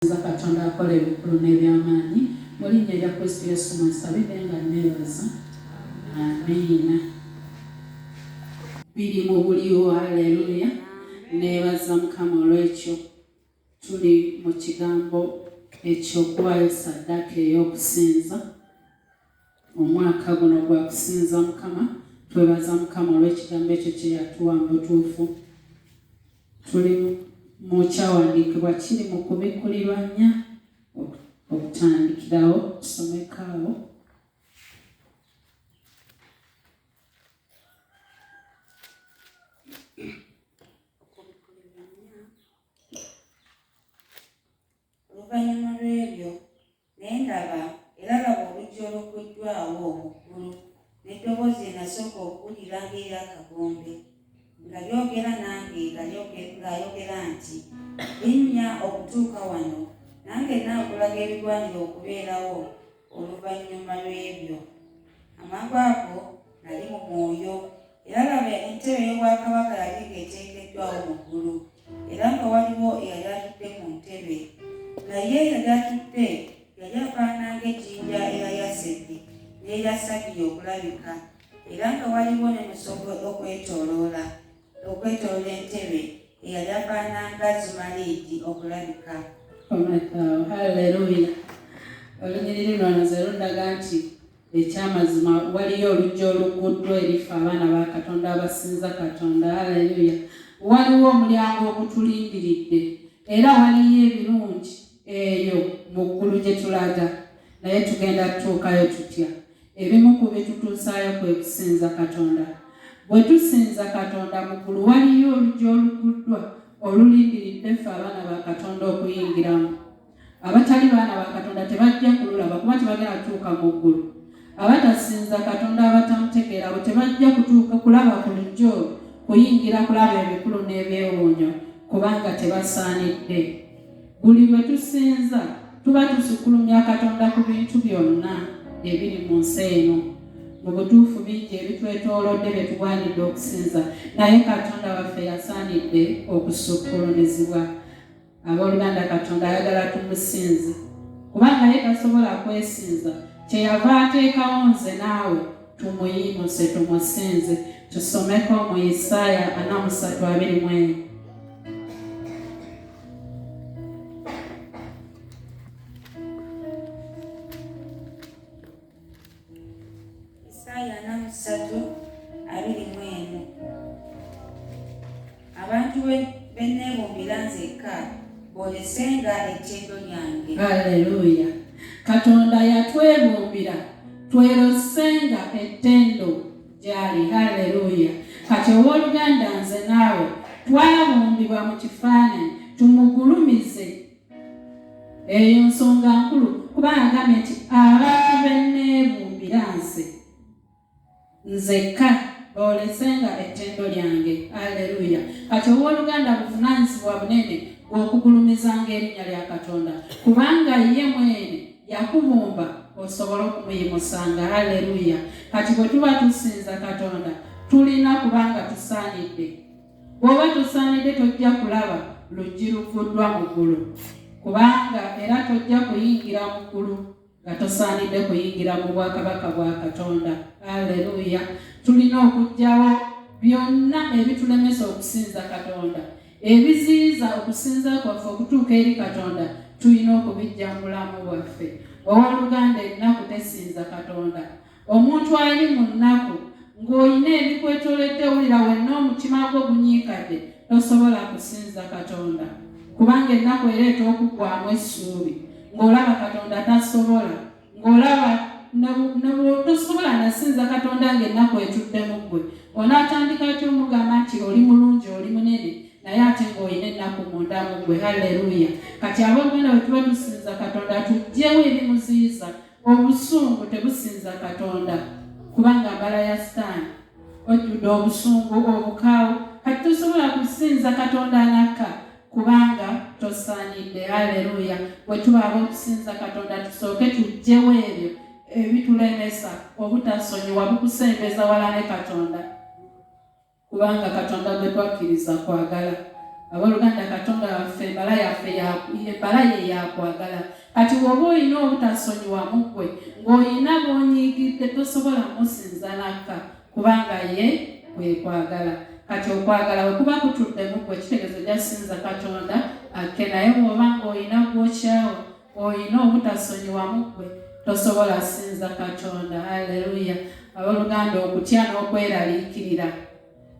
Nza Katonda akola ebikulu n'eby'amaanyi mu linnya erya Kristo Yesu mwensabidde nga neebaza. Amiina. Biri mu buliwo. Haleluya. Neebaza Mukama olw'ekyo. Tuli mu kigambo eky'okuwaayo ssaddaaka ey'okusinza. Omwaka guno gwa kusinza Mukama. Twebaza Mukama olw'ekigambo ekyo kye yatuwa mu butuufu. Tuli mu kyawandiikibwa kiri mu Kubikkulirwa nnya okutandikirawo tusomeko awo. Oluvannyuma lw'ebyo ne ndaba, era laba oluggi olugguddwawo mu ggulu, n'eddoboozi lye nasooka okuwulira ng'ery'akagombe, nga lyogera nange ng'ayogera nti, Linnya okutuuka wano, nange nnaakulaga ebigwanira okubeerawo oluvannyuma lw'ebyo. Amangu ago nali mu mwoyo, era laba entebe ey'obwakabaka yali ng'eteekeddwawo mu ggulu, era nga waliwo eyali atudde ku ntebe. Naye eyali atudde yali afaanana ng'ejjinja erya yasepi n'erya sadiyo okulabika, era nga waliwo ne musogo okwetooloola okwetooloola entebe, eyali afaanana nga zumaliidi okulabika. Haleluya! Olunyiriri luno nze lundaga nti Ekyamazima waliyo oluggi olugguddwa eri ffe abaana ba Katonda abasinza Katonda. Haleluya! Waliwo omulyango ogutulindiridde, era waliyo ebirungi eyo mu ggulu gye tulaga. Naye tugenda tutuukayo tutya? Ebimu ku bitutuusaayo kwe kusinza Katonda. Bwe tusinza Katonda, mu ggulu waliyo oluggi olugguddwa olulindiridde ffe abaana ba Katonda okuyingiramu. Abatali baana ba Katonda tebajja kululaba kuba tebagenda kutuuka mu ggulu. Abatasinza Katonda abatamutegeera abo tebajja kutuuka kulaba ku luggi olwo kuyingira kulaba ebikulu n'ebyewuunyo kubanga tebasaanidde. Buli lwe tusinza tuba tusukkulumya Katonda ku bintu byonna ebiri mu nsi eno. Mu butuufu bingi ebitwetoolodde bye tugwanidde okusinza naye Katonda waffe yasaanidde okusukkulumizibwa. Abooluganda, Katonda ayagala tumusinze kubanga ye tasobola kwesinza, kyeyava ateekawo nze naawe tumuyimuse tumusinze. Tusomeko mu Isaaya 43:21. Isaaya 43:21. Abantu be nneebumbira nzekka boolesenga ettendo lyange. Haleluya! Katonda yatwebumbira twerosenga ettendo gy'ali. Haleluya! Kati owooluganda, nze naawe twabumbibwa mu kifaananyi tumugulumize. Eyo nsonga nkulu kubanga agambye nti abantu be nneebumbira nze nzekka boolesenga ettendo lyange. Aleluya! Kati owooluganda, buvunaanyizibwa bunene okugulumizanga erinnya lya Katonda kubanga ye mwene yakubumba osobole okumuyimusanga. Aleluya! Kati bwe tuba tusinza Katonda tulina kubanga tusaanidde. Bw'oba tosaanidde tojja kulaba luggi lugguddwa mu ggulu, kubanga era tojja kuyingira mu ggulu nga tosaanidde kuyingira mu bwakabaka bwa Katonda. Aleluya! Tulina okuggyawo byonna ebitulemesa okusinza Katonda, ebiziyiza okusinza kwaffe okutuuka eri Katonda, tulina okubiggya mu bulamu bwaffe. Owooluganda, ennaku tesinza Katonda. Omuntu ali mu nnaku, ng'olina ebikwetoledde owulira wenna omutima gwo gunyiikadde, tosobola kusinza Katonda kubanga ennaku ereeta okuggwaamu essuubi, ng'olaba Katonda tasobola, ng'olaba tosobola nasinza Katonda ng'ennaku etudde mu ggwe. Onaatandika otya omugamba nti oli mulungi, oli munene, naye ate ng'olina ennaku munda mu ggwe? Halleluya! Kati abooluganda, bwe tuba tusinza Katonda tuggyewo ebimuziyiza. Obusungu tebusinza Katonda kubanga mbala ya sitaani. Ojjudde obusungu obukaawu kati tosobola kusinza Katonda nakka kubanga tosaanidde. Haleluya! Bwe tuba ab'okusinza Katonda tusooke tuggyewo ebyo ebitulemesa. Obutasonyiwa bukusembeza wala ne Katonda. Kubanga Katonda gwe twakkiriza kwagala. Abooluganda, Katonda waffe embala yaffe embala ye yakwagala. Kati bw'oba olina obutasonyiwa mu ggwe, ng'olina bw'onyiigidde, tosobola musinza nakka, kubanga ye kwe kwagala. Kati okwagala bwe kuba kutudde mu ggwe, kitegeeza ojja kusinza Katonda akke. Naye bw'oba ng'olina gw'okyawa, olina obutasonyiwa mu ggwe, tosobola sinza Katonda. Halleluya. Abooluganda, okutya n'okweraliikirira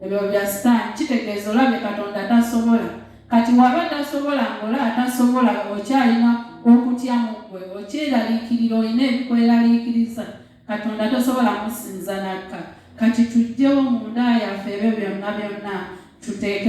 ebyo bya Sitaani. Kitegeeza olabye Katonda tasobola. Kati waba tasobola, ng'olaba tasobola, okyalina okutya mu ggwe, okyeraliikirira, olina ebikweraliikiriza, Katonda tosobola musinza nakka. Kati tuggyewo munda yaffe ebyo byonna byonna, tuteeke